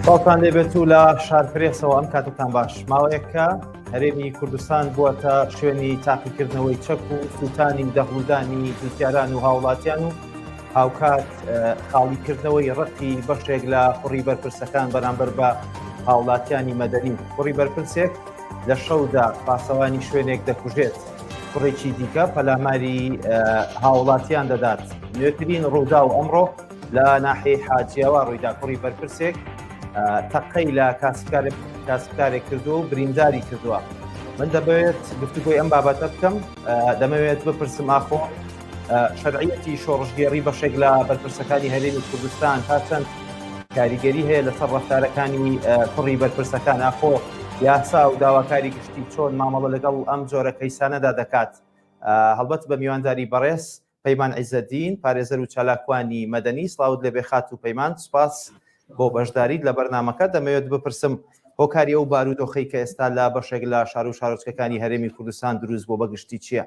سڵاوتان لێبێت و لە شارپرێسەوە ئەم کاتتان باش ماوەیەکە هەرێمی کوردستان بووەتە شوێنی تاقیکردنەوەی چەک و سووتانی دەهڵودانی جوتیاران و هاوڵاتیان و هاوکات خاڵیکردنەوەی ڕقی بەشێک لە کوڕی بەرپرسەکان بەرامبەر بە هاوڵاتیانی مەدەنی کوڕی بەرپرسێک لە شەودا پاسەوانی شوێنێک دەکوژێت کوڕێکی دیکە پەلاماری هاوڵاتیان دەدات نوێترین ڕوودا و ئەمڕۆ لە ناحیەی حاجیەوە ڕوویدا کوڕی بەرپرسێک تەقەی لە کاسبکارێک کاسبکارێک کردووە و برینداری کردووە من دەبێت گفتوگۆی ئەم بابەتە بکەم دەمەوێت بپرسم ئاخۆ شەرعیەتی شۆڕشگێڕی بەشێک لە بەرپرسەکانی هەرێمی کوردستان تا چەند کاریگەری هەیە لەسەر ڕفتارەکانی کوڕی بەرپرسەکان ئاخۆ یاسا و داواکاری گشتی چۆن مامەڵە لەگەڵ ئەم جۆرە کەیسانەدا دەکات هەڵبەت بە میوانداری بەڕێز پەیمان عیزەدین پارێزەر و چالاکوانی مەدەنی سڵاوت لێبێ خاتوو پەیمان سوپاس بۆ بەشداریت لە بەرنامەکە دەمەوێت بپرسم هۆکاری ئەو بارودۆخەی کە ئێستا لە بەشێک لە شار و شارۆچکەکانی هەرێمی کوردستان دروست بۆ بەگشتی چییە؟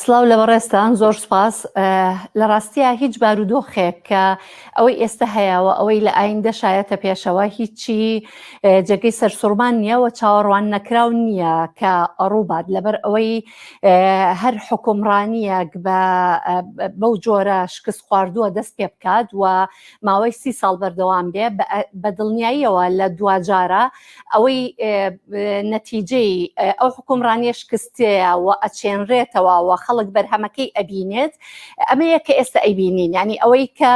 سڵاو لە بەڕێزتان زۆر سپاس لە ڕاستیا هیچ بارودۆخێک کە ئەوەی ئێستا هەیە و ئەوەی لە ئایندە شایەتە پێشەوە هیچی جێگەی سەرسوڕمان نییە و چاوەڕوان نەکراو نییە کە ڕووبات لەبەر ئەوەی هەر حکومڕانیەک بە بەو جۆرە شکست خواردووە دەست پێ بکات و ماوەی سی ساڵ بەردەوام بێ بە دڵنیاییەوە لە دواجارە ئەوەی نەتیجەی ئەو حکومڕانیە شکستەیە و ئەچێنرێتەوە و خەڵک بەرهەمەکەی ئەبینێت ئەمەیە کە ئێستا ئەیبینین یعنی ئەوەی کە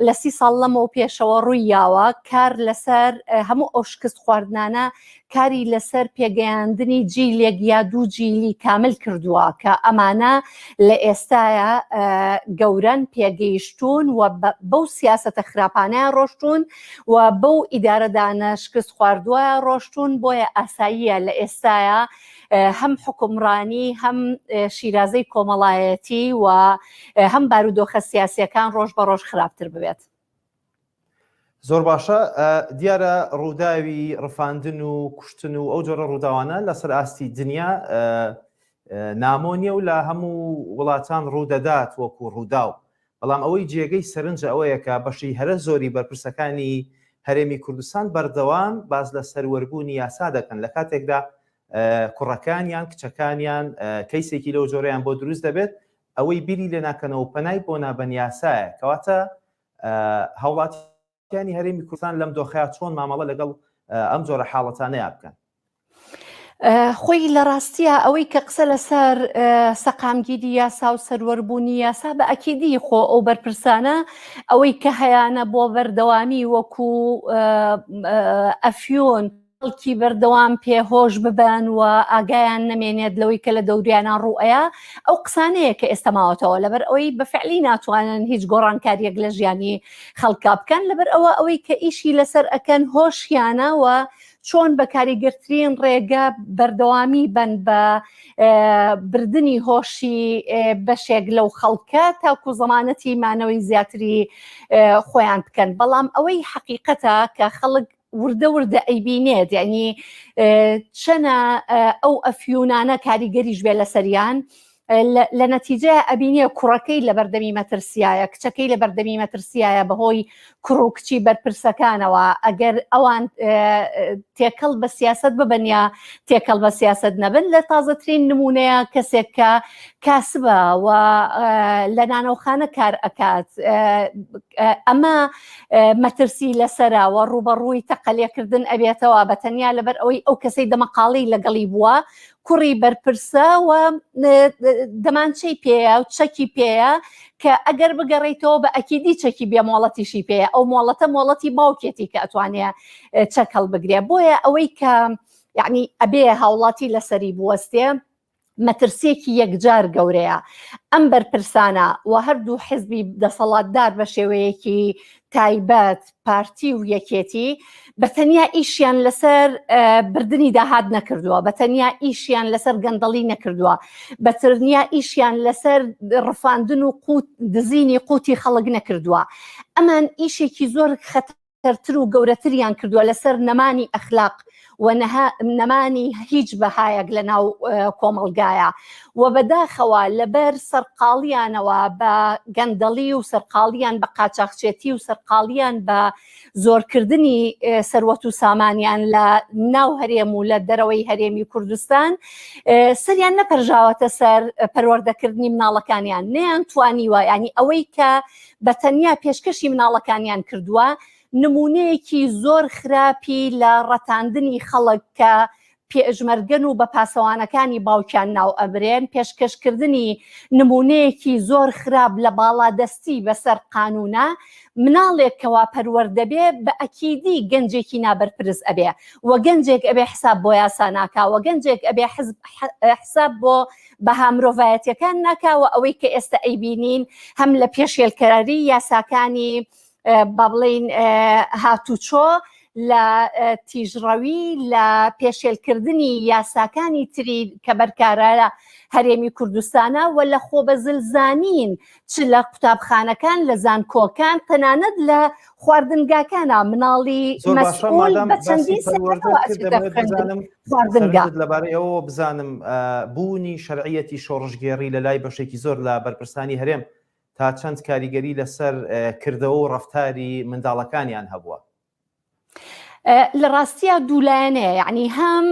لە سی ساڵ لەمەو پێشەوە ڕووی یاوە کار لەسەر هەموو ئەو شکست خواردنانە کاری لەسەر پێگەیاندنی جیلێک یا دوو جیلی کامل کردووە کە ئەمانە لە ئێستاە گەورەن پێگەیشتون و بەو سیاسەتە خراپانیان ڕۆشتون و بەو ئیدارەدانە شکست خواردووە ڕۆشتون بۆیە ئاساییە لە ئێستاە هەم حکومڕانی هەم شیرازەی کۆمەڵایەتی و هەم بارودۆخە سیاسیەکان ڕۆژ بە ڕۆژ خراپتر ببێت. زۆر باشە دیارە ڕووداوی ڕفاندن و کوشتن و ئەو جۆرە ڕووداوانە لەسەر ئاستی دنیا نامۆ نییە و لە هەموو وڵاتان ڕوودەدات وەکو ڕووداو بەڵام ئەوەی جێگەی سەرنجە ئەوەیە کە بەشی هەرە زۆری بەرپرسەکانی هەرێمی کوردستان بەردەوام باس لە سەروەربوونی یاسا دەکەن لە کاتێکدا کوڕەکانیان کچەکانیان کەیسێکی لەو جۆرەیان بۆ دروست دەبێت ئەوەی بیری لێ ناکەنەوە پەنای بۆ نابەن یاسایە کەواتە هاوڵاتیانی هەرێمی کوردستان لەم دۆخەیە چۆن مامەڵە لەگەڵ ئەم جۆرە حاڵەتانەیە بکەن؟ خۆی لە ڕاستیە ئەوەی کە قسە لەسەر سەقامگیری یاسا و سەروەربوونی یاسا بە ئەکیدی خۆ ئەو بەرپرسانە ئەوەی کە هەیانە بۆ بەردەوامی وەکو ئەفیۆن خەڵکی بەردەوام پێهۆش ببن و ئاگایان نەمێنێت لەوەی کە لە دەوریانە ڕوئەیە ئەو قسانەیە کە ئێستا ماوەتەوە لەبەر ئەوەی بە فعلی ناتوانن هیچ گۆڕانکاریەک لە ژیانی خەڵکا بکەن لەبەر ئەوە ئەوەی کە ئیشی لەسەر ئەکەن هۆشیانە و چۆن بە کاریگەرترین ڕێگە بەردەوامی بن بە بردننی هۆشی بەشێک لەو خەڵکە تاکو زەمانەتی مانەوەی زیاتری خۆیان بکەن بەڵام ئەوەی حەقیقەتە کە خەڵک وردە وردە ئەیبینێت یعنی چەنە ئەو ئەفیونانە کاریگەریش بێ لەسەریان لە نەتیجە ئەبینێ کوڕەکەی لە بەردەمی مەترسیایە کچەکەی لە بەردەمی مەترسیایە بەهۆی کوڕ و کچی بەرپرسەکانەوە ئەگەر ئەوان تێکەڵ بە سیاست ببن یا تێکەڵ بە سیاست نەبن لە تازەترین نمونەیە کەسێک کە کاسبە و لە نانەوخانە کار ئەکات ئەمە مەترسی لەسەرە و ڕووبەڕووی تەقەلێکردن ئەبێتەوە بە تەنیا لەبەر ئەوەی ئەو کەسەی دەمەقاڵی لەگەڵی بووە کوڕی بەرپرسە و دەمانچەی پێیە و چەکی پێیە کە ئەگەر بگەڕیتەوە بە ئەکیدی چەکی بێ مۆڵەتیشی پێیە ئەو مۆڵەتە مۆڵەتی باوکێتی کە ئەتوانێ چەک هەڵبگرێ بۆیە ئەوەی کە یعنی ئەبێ هاوڵاتی لەسەری بوەستێ مەترسیەکی یەکجار گەورەیە ئەم بەرپرسانە و هەردوو حزبی دەسەڵاتدار بە شێوەیەکی تایبەت پارتی و یەکێتی بە تەنیا ئیشیان لەسەر بردننی داهات نەکردووە بە تەنیا ئیشیان لەسەر گەندەڵی نەکردووە بە ترنیا ئیشیان لەسەر ڕفاندن و قوت دزینی قوتی خەڵک نەکردووە ئەمان ئیشێکی زۆر خەتەرتر و گەورەتریان کردووە لەسەر نەمانی ئەخلاق. و نەمانی هیچ بەهایەک لە ناو کۆمەڵگایە و بەداخەوە لەبەر سەرقاڵیانەوە بە گەندەڵی و سەرقاڵیان بە قاچاخچێتی و سەرقاڵیان بە زۆرکردنی سەروەت و سامانیان لە ناو هەرێم و لە دەرەوەی هەرێمی کوردستان سەریان نەپەرژاوەتە سەر پەروەردەکردنی مناڵەکانیان نیان توانیوە ینی ئەوەی کە بە تەنیا پێشکەشی مناڵەکانیان کردووە نمونەیەکی زۆر خراپی لە ڕەتاندنی خەڵک کە پێشمەرگەن و بە پاسەوانەکانی باوکیان ناو ئەبرێن، پێشکەشکردنی نموونەیەکی زۆر خراپ لە باڵادەستی بەسەر قانوونە، مناڵێک کەوا پەروەردە بێ بە ئەکیدی گەنجێکی نابەرپرس ئەبێ و گەنجێک ئەبێ حساب بۆ یاسا ناکا و گەنجێک ئەبێ حساب بۆ بەها مرۆڤایەتیەکان ناکا و ئەوەی کە ئێستا ئەیبینین هەم لە پێشێلکاری یاساکانی با بڵێین هاتوچۆ لە تیژڕەوی لە پێشێلکردنی یاساکانی تری کە بەرکارە لە هەرێمی کوردستانە و لە خۆ بە زلزانین چ لە قوتابخانەکان لە زانکۆکان تەنانەت لە خواردنگاکانە مناڵی مەسئول بە چەندین خواردنگا لەبارەی ئەوەوە بزانم بوونی شەرعیەتی شۆڕشگێڕی لە لای بەشێکی زۆر لە بەرپرسانی هەرێم تا چەند کاریگەری لەسەر کردەوە و ڕەفتاری منداڵەکانیان هەبووە؟ لە ڕاستیا دوولایەنەیە یعنی هەم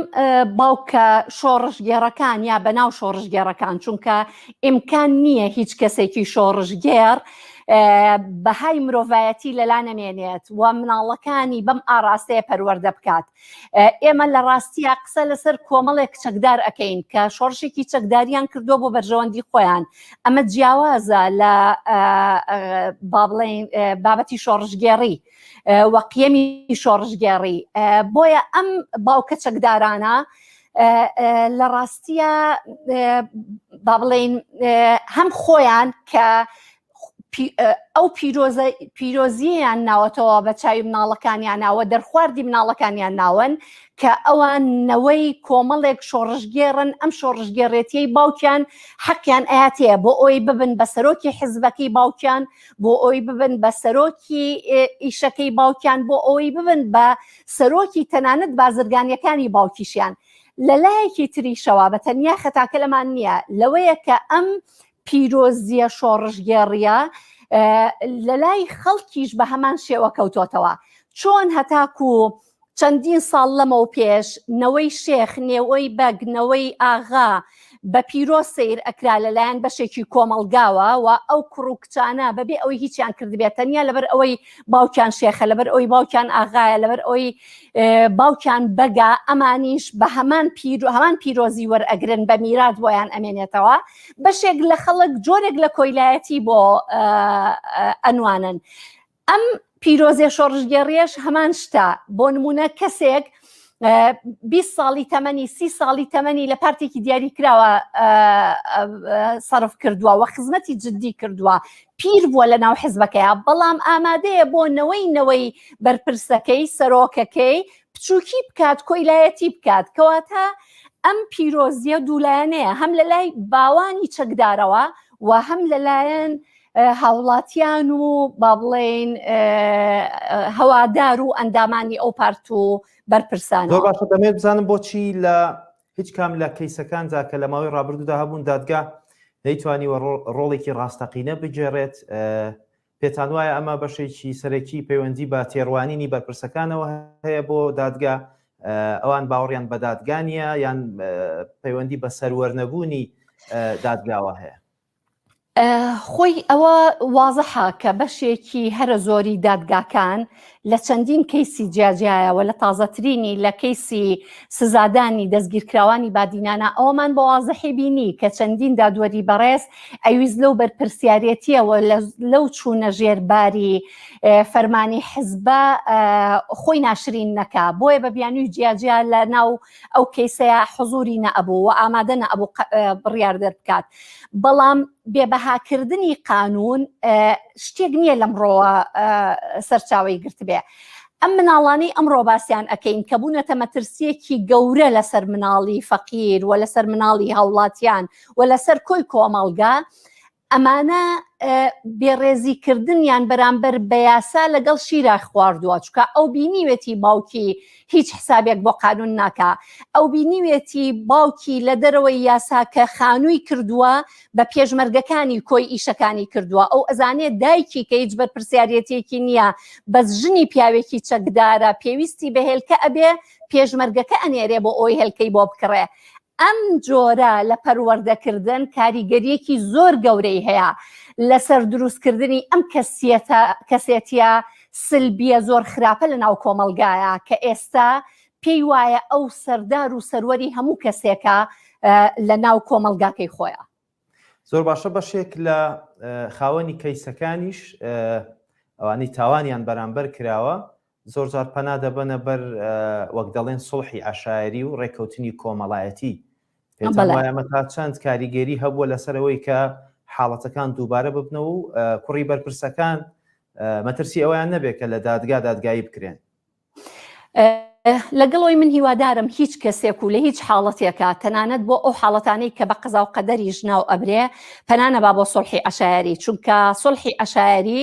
باوکە شۆڕشگێڕەکان یا بەناو شۆڕشگێڕەکان چونکە ئیمکان نییە هیچ کەسێکی شۆڕشگێڕ بەهای مرۆڤایەتی لەلا نەمێنێت و مناڵەکانی بەم ئاراستەیە پەروەردە بکات ئێمە لە ڕاستیا قسە لەسەر کۆمەڵێک چەکدار ئەەکەین کە شۆڕشێکی چەکداریان کردووە بۆ بەرژەوەندی خۆیان ئەمە جیاوازە لە با بڵێین بابەتی شۆڕشگێڕی و قیەمی شۆڕشگێڕی بۆیە ئەم باوکە چەکدارانە لە ڕاستیە با بڵێین هەم خۆیان کە ئەو پیرۆزە پیرۆزییان ناوەتەوە بە چاوی مناڵەکانیانەوە دەرخواردی مناڵەکانیان ناون کە ئەوان نەوەی کۆمەڵێک شۆڕشگێڕن ئەم شۆڕشگێڕێتیەی باوکیان حەقیان ئەیاتەیە بۆ ئەوی ببن بە سەرۆکی حزبەکەی باوکیان بۆ ئەوی ببن بە سەرۆکی ئیشەکەی باوکیان بۆ ئەوەی ببن بە سەرۆکی تەنانەت بازرگانیەکانی باوکیشیان لەلایەکی تریشەوە بە تەنیا خەتاکە لەمان نییە لەوەیە کە ئەم پیرۆزییە شۆڕشگێڕییە لەلای خەڵکیش بە هەمان شێوە کەوتۆتەوە. چۆن هەتاکو چەندین ساڵ لەمەو پێش نەوەی شێخ، نێوەی بەگ، نەوەی ئاغا بە پیرۆز سەیر ئەکرا لەلایەن بەشێکی کۆمەڵگاوە و ئەو کوڕ و کچانە بەبێ ئەوەی هیچیان کردبێت تەنیا لەبەر ئەوەی باوکیان شێخە لەبەر ئەوەی باوکیان ئاغایە لەبەر ئەوەی باوکیان بەگا ئەمانیش بە هەمان پیر هەمان پیرۆزی وەرئەگرن بە میرات بۆیان ئەمێنێتەوە بەشێک لە خەڵک جۆرێک لە کۆیلایەتی بۆ ئەنوانن ئەم پیرۆزێ شۆڕشگێڕیەش هەمان شتە بۆ نمونە کەسێک 20 ساڵی تەمەنی سی ساڵی تەمەنی لە پارتێکی دیاری کراوە سەرف کردووە و خزمەتی جددی کردووە پیر بووە لە ناو حزبەکەیە بەڵام ئامادەیە بۆ نەوەی نەوەی بەرپرسەکەی سەرۆکەکەی بچووکی بکات کۆیلایەتی بکات کەواتە ئەم پیرۆزیە دوولایەنەیە هەم لە لای باوانی چەکدارەوە و هەم لەلایەن هاوڵاتیان و با بڵێین هەوادار و ئەندامانی ئەو پارت و بەرپرسان زۆر باشە دەمێت بزانم بۆچی لە هیچ کام لە کەیسەکاندا کە لە ماوەی ڕابردوودا هەبوون دادگا نەیتوانیوە ڕۆڵێکی ڕاستەقینە بگێڕێت پێتان وایە ئەمە بەشێکی سەرەکی پەیوەندی بە تێڕوانینی بەرپرسەکانەوە هەیە بۆ دادگا ئەوان باوەڕیان بە دادگا نییە یان پەیوەندی بە سەروەر نەبوونی دادگاوە هەیە؟ خۆی ئەوە وازحە کە بەشێکی هەرە زۆری دادگاکان لە چەندین کەیسی جیاجیایەوە لە تازەترینی لە کەیسی سزادانی دەستگیرکراوانی بادینانە ئەوەمان بە وازحی بینی کە چەندین دادوەری بەڕێز ئەویست لەو بەرپرسیارێتیەوە لەو چوونە ژێر باری فەرمانی حزبە خۆی ناشرین نەکا بۆیە بە بیانوی جیاجیا لە ناو ئەو کەیسەیە حزوری نەئەبوو و ئامادە نەئەبوو بڕیار دەربکات بەڵام بێبەهاکردنی قانون شتێک نییە لەمڕۆوە سەرچاوی گرتبێ. ئەم مناڵانەی ئەمڕۆ باسیان ئەەکەین کە بوونەتە مەترسیەکی گەورە لەسەر مناڵی فەقیر و لەسەر مناڵی هاوڵاتیان و لەسەر کۆی کۆمەڵگا. ئەمانە بێڕێزی کردنیان بەرامبەر بە یاسا لەگەڵ شیرا خواردووە چکە ئەو بینیوێتی باوکی هیچ حسابێک بۆ قانون ناکا ئەو بینیوێتی باوکی لە دەرەوەی یاسا کە خانووی کردووە بە پێشمەرگەکانی کۆی ئیشەکانی کردووە ئەو ئەزانێ دایکی کە هیچ بەرپرسیارەتێکی نییە بەس ژنی پیاوێکی چەکدارە پێویستی بە هێلکە ئەبێ پێشمەرگەکە ئەنێرێ بۆ ئەوی هێلکەی بۆ بکڕێ ئەم جۆرە لە پەروەردەکردن کاریگەریەکی زۆر گەورەی هەیە لەسەر دروستکردنی ئەم کەسیەتە کەسێتیە سلبیە زۆر خراپە لە ناو کۆمەڵگایە کە ئێستا پێی وایە ئەو سەردار و سەروەری هەموو کەسێکە لە ناو کۆمەڵگاکەی خۆیان. زۆر باشە بەشێک لە خاوەنی کەیسەکانیش ئەوانەی تاوانیان بەرامبەر کراوە زۆر جار پەنا دەبەنە بەر وەک دەڵێن سوڵحی عەشایەری و ڕێککەوتنی کۆمەڵایەتی. پێتان وایە ئەمە تا چەند کاریگەری هەبووە لەسەر ئەوەی کە حاڵەتەکان دووبارە ببنەوە و کوڕی بەرپرسەکان مەترسی ئەوەیان نەبێت کە لە دادگا دادگایی بکرێن؟ لەگەڵ ئەوی من هیوادارم هیچ کەسێک و لە هیچ حاڵەتێکا تەنانەت بۆ ئەو حاڵەتانەی کە بە قەزا و قەدەریش ناو ئەبرێ پەنا نەبا بۆ سوڵحی عەشایەری چونکە سوڵحی عەشایەری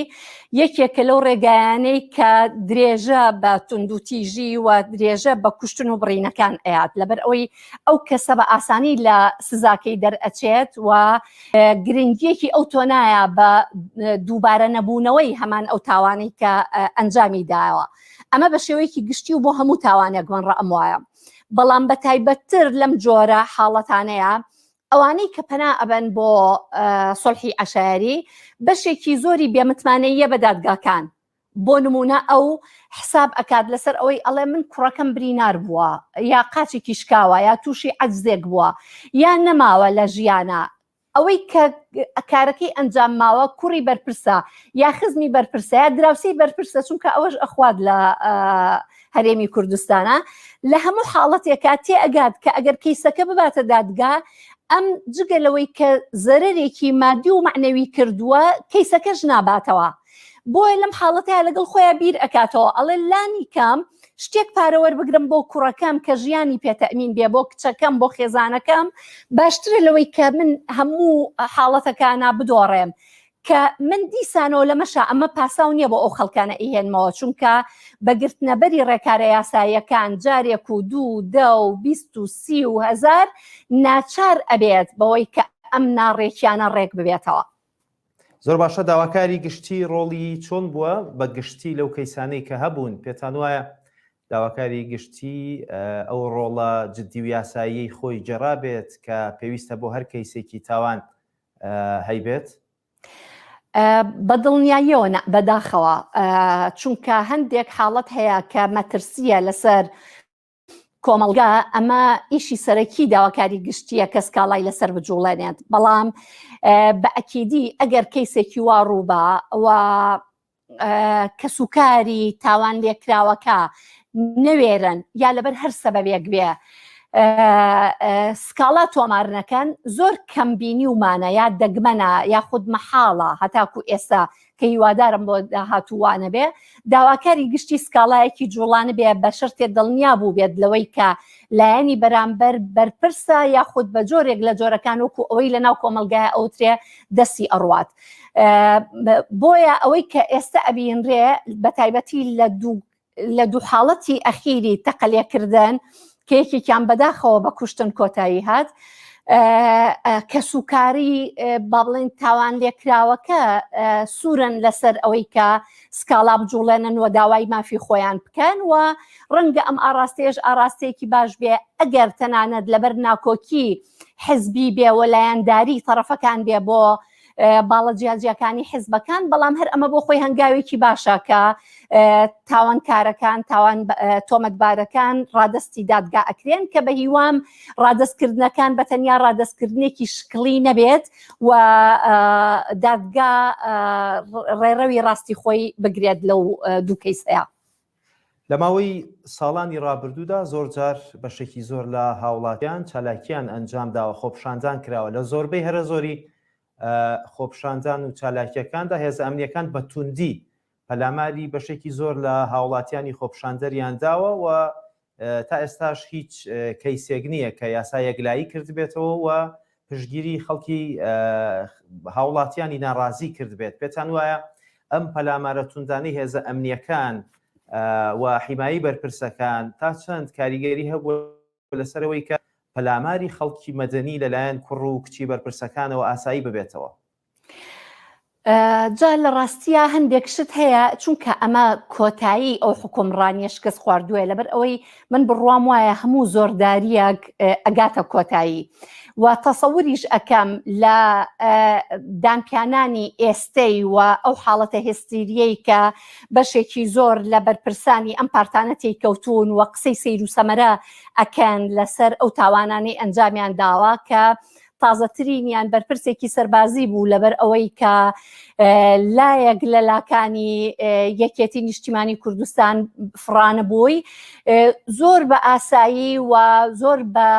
یەکێکە لەو ڕێگایانەی کە درێژە بە توندوتیژی و درێژە بە کوشتن و بڕینەکان ئەیات لەبەر ئەوەی ئەو کەسە بە ئاسانی لە سزاکەی دەرئەچێت و گرنگیەکی ئەو تۆنایە بە دووبارە نەبوونەوەی هەمان ئەو تاوانەی کە ئەنجامی داوە ئەمە بە شێوەیەکی گشتی و بۆ هەموو تاوانێک من ڕەئم وایە بەڵام بە تایبەتتر لەم جۆرە حاڵەتانەیە ئەوانەی کە پەنا ئەبەن بۆ سۆلحی عەشایەری بەشێکی زۆری بێمتمانەیە بە دادگاکان بۆ نمونە ئەو حساب ئەکات لەسەر ئەوەی ئەڵێ من کوڕەکەم برینار بووە یا قاچێکی شکاوە یا تووشی عەجزێک بووە یا نەماوە لە ژیانە ئەوەی کە کارەکەی ئەنجام ماوە کوڕی بەرپرسە یا خزمی بەرپرسە یا دراوسێی بەرپرسە چونکە ئەوەش ئەخوات لە هەرێمی کوردستانە لە هەموو حاڵەتێکا تێ ئەگات کە ئەگەر کەیسەکە بباتە دادگا ئەم جگە لەوەی کە زەرەرێکی مادی و معنەوی کردووە کەیسەکەش ناباتەوە بۆیە لەم حاڵەتەیە لەگەڵ خۆیان بیر ئەکاتەوە ئەڵێ لانی کەم شتێک پارە وەربگرم بۆ کوڕەکەم کە ژیانی پێ تەئمین بێ بۆ کچەکەم بۆ خێزانەکەم باشترە لەوەی کە من هەموو حاڵەتەکانە بدۆڕێم کە من دیسانەوە لەمەشا ئەمە پاساو نییە بۆ ئەو خەڵکانە ئیهێنمەوە چونکە بەگرتنەبەری ڕێکارە یاساییەکان جارێک و دوو دە و 20 و سی و هەزار ناچار ئەبێت بەوەی کە ئەم ناڕێکیانە ڕێک ببێتەوە. زۆر باشە داواکاری گشتی ڕۆڵی چۆن بووە بە گشتی لەو کەیسانەی کە هەبوون پێتان وایە داواکاری گشتی ئەو ڕۆڵە جدی و یاساییەی خۆی گێڕابێت کە پێویستە بۆ هەر کەیسێکی تاوان هەیبێت؟ بە دڵنیاییەوە نا بەداخەوە چونکە هەندێک حاڵەت هەیە کە مەترسیە لەسەر کۆمەڵگا ئەمە ئیشی سەرەکی داواکاری گشتیە کە سکاڵای لەسەر بجوڵێنێت بەڵام بە ئەکیدی ئەگەر کەیسێکی وا ڕووبا و کەسوکاری تاوان لێکراوەکە نەوێرن یا لەبەر هەر سەبەبێک بێ سکاڵا تۆمار نەکەن زۆر کەم بینی ومانە یا دەگمەنە یاخود مەحاڵە هەتاکو ئێستا کە هیوادارم بۆ داهاتوو وا نەبێ داواکاری گشتی سکاڵایەکی جوڵانبێ بە شەرتێ دڵنیا بووبێت لەوەی کە لایەنی بەرامبەر بەرپرسە یاخود بە جۆرێک لە جۆرەکان وەکو ئەوەی لە ناو کۆمەڵگای ئەوترێ دەستی ئەڕوات بۆیە ئەوەی کە ئێستا ئەبینرێ بە تایبەتی لە دوو لە دوو حاڵەتی ئەخیری تەقەلێکردن کە یەکێکیان بەداخەوە بە کوشتن کۆتایی هات کەسوکاری با بڵێن تاوان لێکراوەکە سوورن لەسەر ئەوەی کە سکاڵا بجوڵێنن و داوای مافی خۆیان بکەن و ڕەنگە ئەم ئاراستەیەش ئاراستەیەکی باش بێ ئەگەر تەنانەت لەبەر ناکۆکی حزبی بێ و لایەنداری تەرەفەکان بێ بۆ باڵە جیاجیاکانی حزبەکان بەڵام هەر ئەمە بۆ خۆی هەنگاوێکی باشە کە تاوانکارەکان تاوان تۆمەتبارەکان ڕادستی دادگا ئەکرێن کە بە هیوام ڕادستکردنەکان بە تەنیا ڕادستکردنێکی شکڵی نەبێت و دادگا ڕێڕەوی ڕاستی خۆی بگرێت لەو دوو کەیسەیە. لە ماوەی ساڵانی ڕابردوودا زۆرجار بەشێکی زۆر لە هاوڵاتیان چالاکیان ئەنجام داوە، خۆپیشاندان کراوە، لە زۆربەی هەرە زۆری خۆپیشاندان و چالاکیەکاندا هێزە ئەمنیەکان بە توندی پەلاماری بەشێکی زۆر لە هاوڵاتیانی خۆپیشاندەریان داوە و تا ئێستاش هیچ کەیسێک نییە کە یاسا یەکلایی کردبێتەوە و پشتگیری خەڵکی هاوڵاتیانی ناڕازی کردبێت پێتان وایە ئەم پەلامارە توندانەی هێزە ئەمنیەکان و حیمایی بەرپرسەکان تا چەند کاریگەری هەبوو لەسەرەوەی کە پەلاماری خەڵکی مەدەنی لەلایەن کوڕ و کچی بەرپرسەکانەوە ئاسایی ببێتەوە؟ جا لە ڕاستیا هەندێک شت هەیە چونکە ئەمە کۆتایی ئەو حکومڕانیە شکست خواردووە لەبەر ئەوەی من بڕوام وایە هەموو زۆرداریەک ئەگاتە کۆتایی و تەسەوریش ئەکەم لە دانپیانانی ئێستەی و ئەو حاڵەتە هێستیریەی کە بەشێکی زۆر لە بەرپرسانی ئەم پارتانە تێیکەوتوون و قسەی سەیر و سەمەرە ئەکەن لەسەر ئەو تاوانانەی ئەنجامیان داوە کە تازەترینیان بەرپرسێکی سەربازی بوو لەبەر ئەوەی کە لایەک لە لاکانی یەکێتی نیشتیمانی کوردستان فڕانە بووی زۆر بە ئاسایی و زۆر بە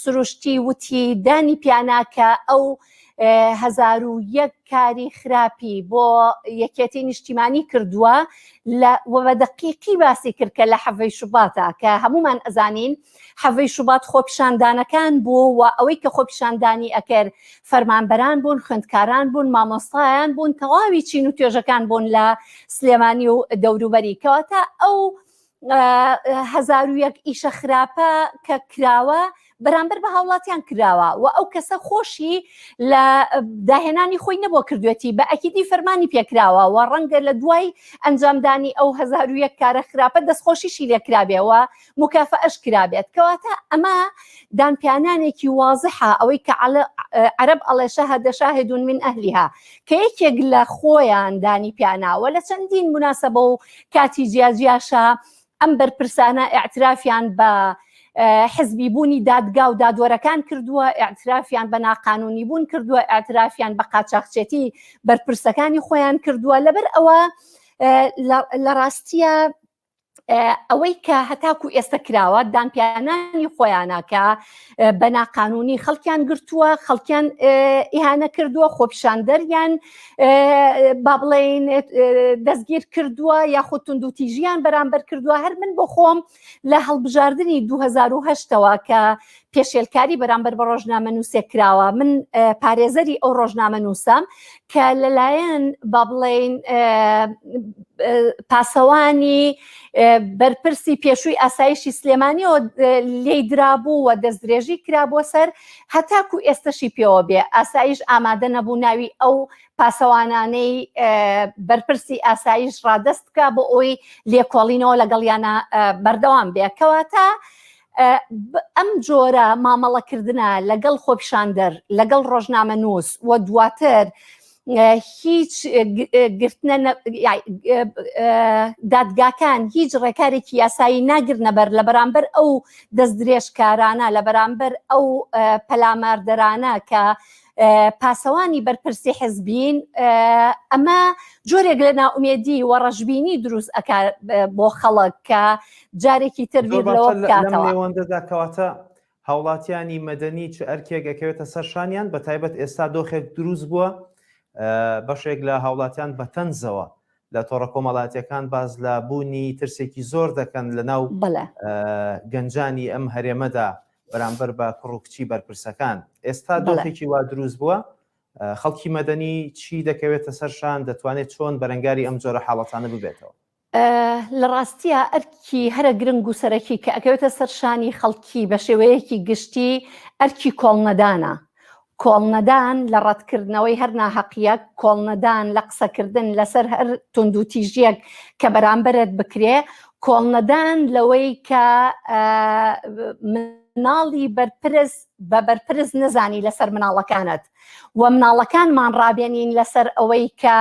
سروشتی وتی دانی پیانا کە ئەو 1001 کاری خراپی بۆ یەکێتی نیشتیمانی کردووە لە بە دەقیقی باسی کرد کە لە حەڤەی شوباتە کە هەمومان ئەزانین حەڤەی شوبات خۆپیشاندانەکان بوو و ئەوەی کە خۆپیشاندانی ئەکرد فەرمانبەران بوون، خوێندکاران بوون، مامۆستایان بوون، تەواوی چین و توێژەکان بوون لە سلێمانی و دەوروبەری. کەواتە ئەو 1001 ئیشە خراپە کە کراوە بەرامبەر بە هاوڵاتیان کراوە و ئەو کەسە خۆشی لە داهێنانی خۆی نەبووە کردوێتی بە ئەکیدی فەرمانی پێکراوە و ڕەنگە لە دوای ئەنجامدانی ئەو 1001 کارە خراپە دەستخۆشیشی لێکرابێەوە موکافەئەش کرابێت کەواتە ئەمە دانپیانانێکی وازحە ئەوەی کە عەرەب ئەڵێ شەهدە شاهد من ئەهلیها کە یەکێک لە خۆیان دانی پیاناوە لە چەندین مناسبە و کاتی جیاجیاشە ئەم بەرپرسانە اعترافیان بە حزبی بوونی دادگا و دادوەرەکان کردووە اعترافیان بە ناقانونی بوون کردووە اعترافیان بە قاچاخچێتی بەرپرسەکانی خۆیان کردووە لەبەر ئەوە لە ڕاستیە ئەوەی کە هەتاکو ئێستا کراوە دانپیانانی خۆیانە کە بە ناقانونی خەڵکیان گرتووە خەڵکیان ئیهانە کردووە خۆپیشاندەریان با بڵین دەستگیر کردووە یاخود توندوتیژیان بەرامبەر کردووە هەر من بۆ خۆم لە هەڵبژاردنی 2010ەوە کە پێشێلکاری بەرامبەر بە ڕۆژنامەنووسێک کراوە من پارێزەری ئەو ڕۆژنامەنووسەم کە لەلایەن با بڵێین پاسەوانی بەرپرسی پێشووی ئاسایشی سلێمانیەوە لێی درابوو و دەستدرێژی کرابووە سەر هەتاکو ئێستەشی پێوە بێ ئاسایش ئامادە نەبوو ناوی ئەو پاسەوانانەی بەرپرسی ئاسایش ڕادەست بکە بۆ ئەوی لێکۆڵینەوە لەگەڵیانە بەردەوام بێ کەواتە ئەم جۆرە مامەڵەکردنە لەگەڵ خۆپیشاندەر لەگەڵ ڕۆژنامەنووس و دواتر هیچ گرتنە دادگاکان هیچ ڕێکارێکی یاسایی ناگرنەبەر لە بەرامبەر ئەو دەستدرێژکارانە لە بەرامبەر ئەو پەلاماردەرانە کە پاسەوانی بەرپرسی حزبین ئەمە جۆرێک لە ناومێدی و ڕەشبینی دروست ئەک بۆ خەڵک کە جارێکی تر بیر لەوە بکاتەوە. نێوەندەدا کەواتە هاوڵاتیانی مەدەنی چ ئەرکێک ئەکەوێتە سەر شانیان بە تایبەت ئێستا دۆخێک دروست بووە بەشێک لە هاوڵاتیان بە تەنزەوە لە تۆڕە کۆمەڵاتیەکان باز لە بوونی ترسێکی زۆر دەکەن لە ناو گەنجانی ئەم هەرێمەدا بەرامبەر بە کوڕ و کچی بەرپرسەکان ئێستا دۆخێکی وا دروست بووە خەڵکی مەدەنی چی دەکەوێتە سەر شان دەتوانێت چۆن بەرەنگاری ئەم جۆرە حاڵەتانە ببێتەوە؟ لە ڕاستیا ئەرکی هەرە گرنگ و سەرەکی کە ئەکەوێتە سەر شانی خەڵکی بە شێوەیەکی گشتی ئەرکی کۆڵنەدانە. کۆڵنەدان لە ڕەتکردنەوەی هەر ناهەقییەک، کۆڵنەدان لە قسەکردن لەسەر هەر توندوتیژییەک کە بەرامبەرت بکرێ، کۆڵنەدان لەوەی کە مناڵی بەرپرس بە بەرپرس نەزانی لەسەر مناڵەکانت و مناڵەکانمان ڕابێنین لەسەر ئەوەی کە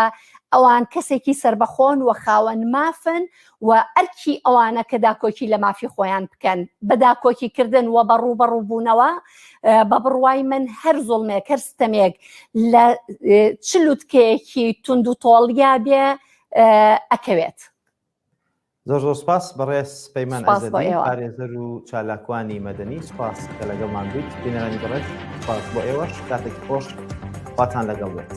ئەوان کەسێکی سەربەخۆن و خاوەن مافن و ئەرکی ئەوانە کە داکۆکی لە مافی خۆیان بکەن بە داکۆکی کردن و بە ڕووبەڕووبوونەوە بە بڕوای من هەر زوڵمێک هەر ستەمێک لە چ لوتکەیەکی توند و تۆڵیا بێ ئەکەوێت. زۆر زۆر سپاس بەڕێز پەیمان ئەزەدی پارێزەر و چالاکوانی مەدەنی سپاس کە لەگەڵمان بوویت بینەرانی بەڕێز سپاس بۆ ئێوەش کاتێکی خۆش خواتان لەگەڵ بێت.